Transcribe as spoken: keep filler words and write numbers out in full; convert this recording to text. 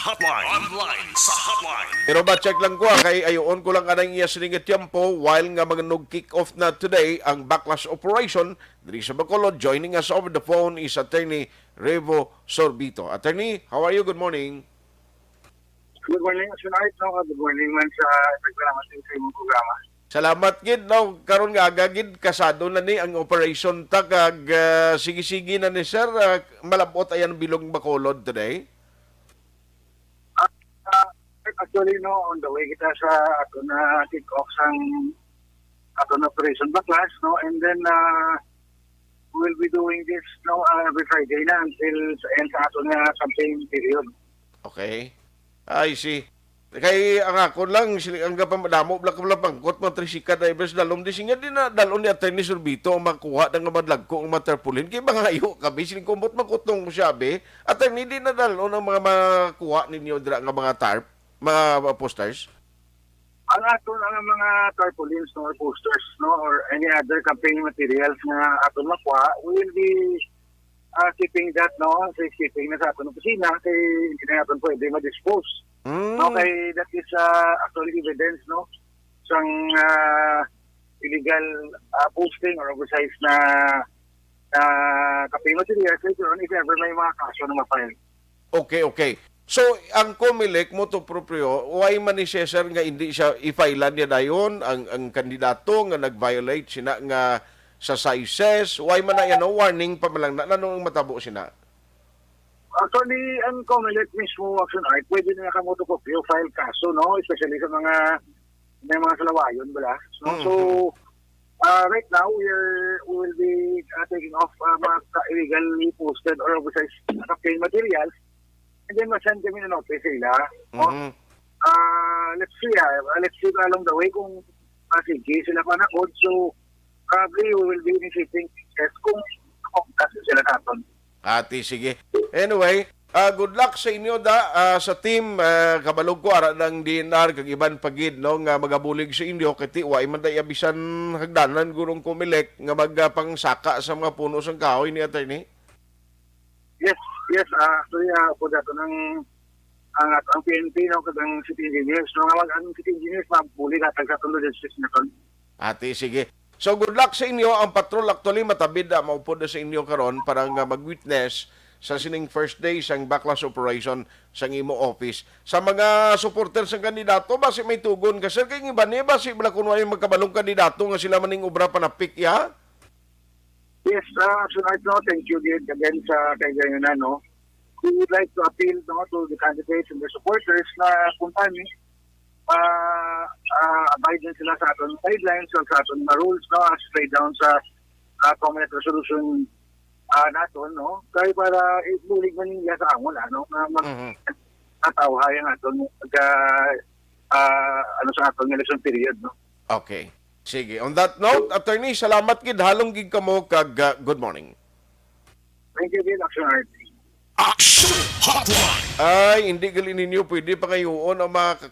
Hotline. Online sa Hotline. Pero ba-check lang ko, ah, kay ayoon ko lang anang iya sini nga tiyempo while nga mag-kick off na today ang backlash operation diri sa Bacolod. Joining us over the phone is Attorney Revo Sorbito. Attorney, how are you? Good morning. Good morning, Action Art, no? Good morning man sa nagpalamat sa imong programa. Salamat gid, no, karon nga aga gid kasado na ni ang operation ta kag, ah, sige-sige na ni sir. Ah, malabot ayan bilog Bacolod today. Ah, ah, actually, no, on the way kita sa ato na kick off sang ato na operation baklas, no, and then uh, we'll be doing this, no, uh, every Friday na until sa end sa ato na campaign period. Okay. I see. Kay ang akon lang, sili-, ang gapamadamo, bla ka bla pangkot, mga tricycle drivers, dalom di siya, di na dalon ni Attorney Sorbito ang makuha na nga madlagko ang mga tarpaulin. Kay mangayo kami, siling ko, "Ambot mangkot tong siya, be." Attorney, di na dalon ang mga makuha ninyo dira nga mga tarp, mga posters? Ang aton, ang mga tarpaulins, no, or posters, no, or any other campaign materials nga aton makuha, we will be uh, keeping that, no, safekeeping na sa aton opisina, kay hindi na natin pwede ma-dispose. Mm. Okay, that is uh, actually evidence, no, sang uh, illegal uh, posting or oversize na uh, campaign materials later on if ever may mga kaso na ma-file. Okay, okay. So, ang Comelec, motu proprio, why man ni Cesar nga hindi siya i-filean niya dayon ang, ang kandidato nga nag-violate sina nga sa sizes? Why man na yan, no? Warning pa man lang na, ano ang matabo sina? Actually, ang Comelec mismo, Action Art, pwede na ka motu proprio file kaso, no? Especially sa mga may mga salawayon, bala. No? So, uh, right now, we are we will be uh, taking off uh, mga ka- illegally posted or oversized na campaign materials, and then ma-send kami ng notice sa ila. No? Mhm. Uh, let's see, uh, let's see along the way kung uh, sige sila pa na code. So, probably we will be initiating test kung kung kasi sila naton. Ati, sige. Anyway, ah, good luck sa inyo da, ah, sa team. Ah, kabalog ko ara ng D N R kag iban pa gid, no, nga magabulig sa inyo kay ti wa man da iya bisan hagdanan gurong Comelec nga magapangsaka sa mga puno sang kahoy ni attorney. Yes, yes, ah, actually, ah, po dato ng ang ang P N P, no, kag ang city engineers, no, nga mag ang city engineers mabuli natag sa tulo district na ton. Ati, sige. So, good luck sa inyo. Ang patrol actually matabid na maupod na sa inyo karon para nga mag-witness sa sining first day sang backlash operation sang imo office. Sa mga supporters sang kandidato, basi may tugon ka, sir, kay iban ni basi bala kun may magkabalong kandidato nga sila maning obra panapik, ya? Yes, uh, so right now, thank you din again sa kaigayon na, no. We would like to appeal, no, to the candidates and their supporters na kung tani, uh, uh, abide din sila sa aton guidelines o sa aton mga rules, no, as laid down sa uh, Comelec resolution uh, naton, no. Kay para ibulig man nila sa amon, ano, nga mag Mhm. natawhay ang aton pagka uh, ano sa aton election period, no. Okay. Sige. On that note, attorney, salamat gid, halong gid kamo kag, ah, good morning. Thank you din, Action Art. Action Hotline. Ay, hindi gali ninyo pwede pangayoon ang mga